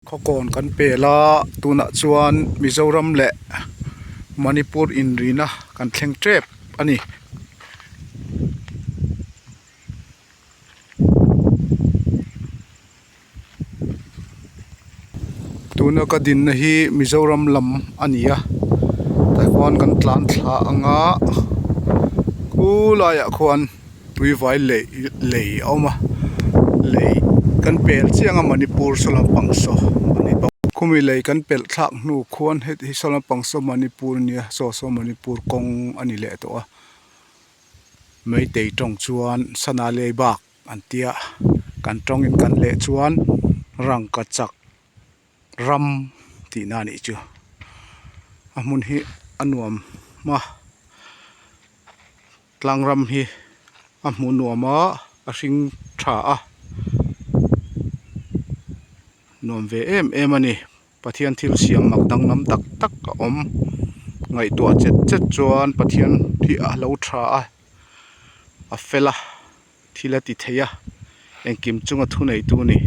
Khawkawn kan pel a tunah chuan Mizoram leh Manipur inrina kan thleng tep a ni. Tuna ka dinna hi Mizoram lam a ni a tah khuan kan tlan thla ang a khulaiah khuan tuivai lei lei a awm a lei kan pel chiang a Manipur saw lampang saw a ni bawk khumi lei kan pelh thlak hnu khuan heti hi saw lampang saw Manipur a nia saw saw Manipur kawng a ni leh tawh a Meitei tawng chuan sana lei bak. An tia kan tawngin kan leh chuan rangka chak ram tihna a nih chu a hmun hi a nuam a tlang ram hi a hmuh nuam a a hring tha a nuam ve em em a ni Pathian thil siam mak danglam tak tak a awm ngaihtuah chet chet chuan Pathian hi a lo tha a a fel a. Thil a ti thei a, engkim chunga thuneitu a ni.